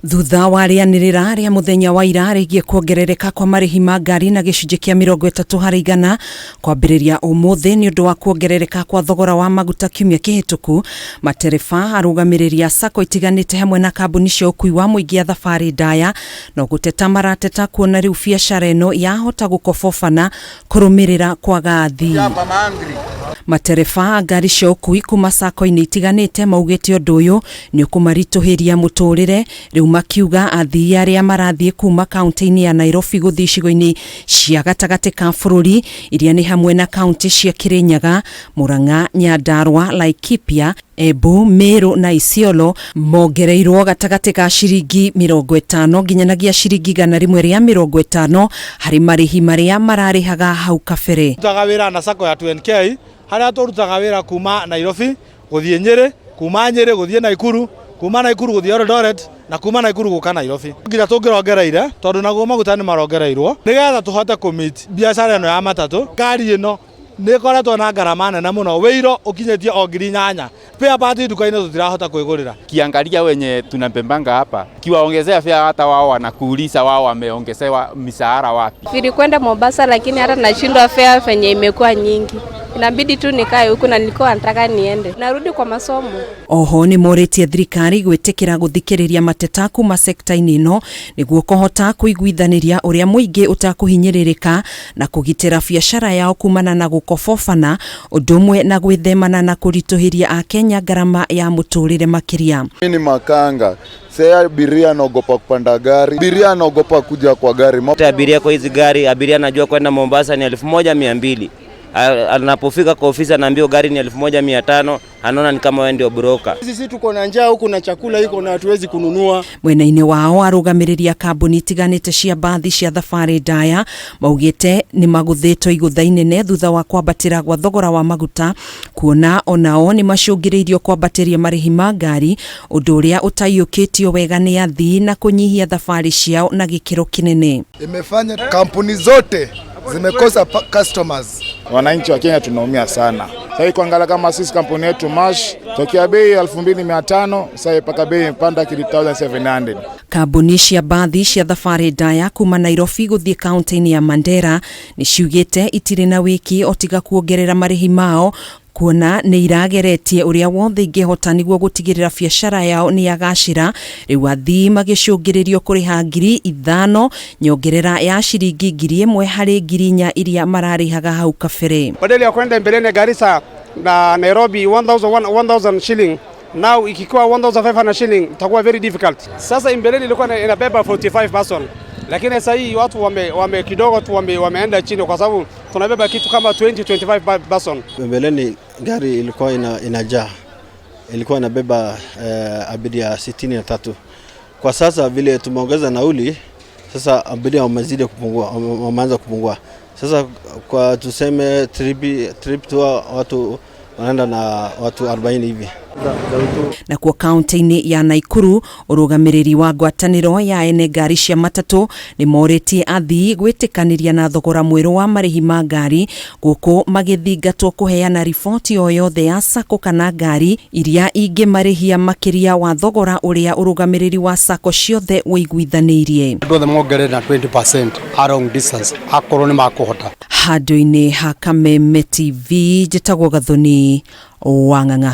Thutha wa rĩanĩrĩra rĩa mũthenya wa ira rĩgiĩ kuongerereka kwa marĩhi ma ngari na gĩcunjĩ kĩa 30% kwambĩrĩria ũmũthĩ nĩ ũndũ wa kuongerereka kwa thogora wa maguta kiumia kĩhĩtũku, matereba, arũgamĩrĩri a sacco itiganĩte hamwe na kambuni cia ũkui wa mũingĩ a thabarĩ ndaya no gũteta marateta kuona rĩu biacara ĩno yahota gũkobobana kũrũmĩrĩra kwaga athii. Matereba a ngari cia ũkui kuma sacco-inĩ itiganĩte maugĩte ũndũ ũyũ nĩ ũkũmaritũhĩria mũtũrĩre, rĩu makiuga athii arĩa marathiĩ kuma kaunti-inĩ ya Nairobi gũthiĩ icigo-inĩ cia gatagatĩ ka bũrũri iria nĩ hamwe na kaunti cia Kirinyaga, Murang'a, Nyandarua, Laikipia, Embu, Meru na Isiolo mongereirwo gatagatĩ ga ciringi 50 nginyanagia ciringi 150 harĩ marĩhi marĩa mararĩhaga hau kabere. Tũrutaga wĩra na sacco ya 2NK harĩa tũrutaga wĩra kuma Nairobi gũthiĩ Nyĩrĩ, kuma Nyĩrĩ gũthiĩ Naikuru, kuma Naikuru gũthiĩ Eldoret na kuma Naikuru gũka Nairobi. Nginya tũngĩrongereire tondũ naguo maguta nĩ marongereirwo nĩgetha tũhote kũ meet biacara ĩno ya matatũ. Ngari ĩno nĩ ĩkoretwo na ngarama nene mũno, wĩiro ũkinyĩtie o 8000. Spare part nduka-inĩ tũtirahota kwĩgũrĩra. Kiangalia wenye tunabebanga hapa, kiwaongezea fare hata wao wanakuuliza wao wameongezewa mishahara wapi? Nilikwenda Mombasa lakini hata nashindwa fare venye imekuwa nyingi. Inabidi tu nikae huku na nilikuwa nataka niende. Narudi kwa masomo. Oho nĩ morĩtie thirikari gwĩtĩkĩra gũthikĩrĩria mateta kuma sekta-inĩ ĩno nĩguo kũhota kũiguithanĩria ũrĩa mũingĩ ũtakũhinyĩrĩrĩka na kũgitĩra biacara yao kumana na gũkobobana ũndũ ũmwe na gwĩthemana na kũritũhĩria akenya ngarama ya mũtũrĩre makĩria. Mimi ni makanga. Sasa abiria anaogopa kupanda gari, abiria anaogopa kuja kwa gari. Abiria kwa hizi gari, abiria anajua kwenda Mombasa ni 1200. Anapofika kwa ofisi anaambiwa gari ni 1500, anaona ni kama wewe ndio broker. Sisi tuko na njaa huku na chakula iko na hatuwezi kununua. Mwena-inĩ wao arũgamĩrĩri a kambuni itiganĩte cia mbathi cia thabarĩ ndaya maugĩte nĩ magũthĩtwo igũtha inene thutha wa kwambatĩra gwa thogora wa maguta kuona onao nĩ macũngĩrĩirio kwambatĩria marĩhi ma ngari ũndũ ũrĩa ũtaiyũkĩtio wega nĩ athii na kũnyihia thabarĩ ciao na gĩkĩro kĩnene. Imefanya kampuni zote zimekosa customers. Wananchi wa Kenya tunaumia sana. Sasa kuangalia kama sisi kampuni yetu Mash tokea bei 2500 sasa mpaka bei imepanda 3700. Kambuni cia mbathi cia thabarĩ ndaya kuma Nairobi gũthiĩ kaunti-inĩ ya Mandera nĩ ciugĩte itirĩ na wĩki o tiga kuongerera marĩhi mao kuona nĩ irageretie ũrĩa wothe ingĩhota nĩguo gũtigĩrĩra biacara yao nĩ yagacĩra. Rĩu athii magĩcũngĩrĩrio kũrĩha 5000 nyongerera ya ciringi 1000 harĩ 4000 iria mararĩhaga hau kabere. Badala ya kwenda mbeleni Garissa na Nairobi 1000 shilling, now ikikuwa 1500 shilling itakuwa very difficult. Sasa mbeleni ilikuwa inabeba 45 person, lakini sasa hii watu wame kidogo tu wameenda chini kwa sababu tunabeba kitu kama 20-25 person. Mbeleni gari ilikuwa inajaa, ilikuwa inabeba abiria 63. Kwa sasa vile tumeongeza nauli, sasa abiria wamezidi kupungua, wameanza kupungua. Sasa kwa tuseme trip tu watu wanaenda na watu 40 hivi. Na kuo kaunti-inĩ ya Naikuru ũrũgamĩrĩri wa ngwatanĩro ya ene ngari cia matatũ nĩ morĩtie athii gwĩtĩkanĩria na thogora mwerũ wa marĩhi ma ngari gũkũ magĩthingatwo kũheana riboti o yothe ya sacco kana ngari iria ingĩmarĩhia makĩria wa thogora ũrĩa ũrũgamĩrĩri wa sacco ciothe ũiguithanĩirie. Andũ othe mongerere na 20% a long distance akorwo nĩ makũhota. Handũ-inĩ ha Kameme TV njĩtagwo Gathoni Wang'ang'a.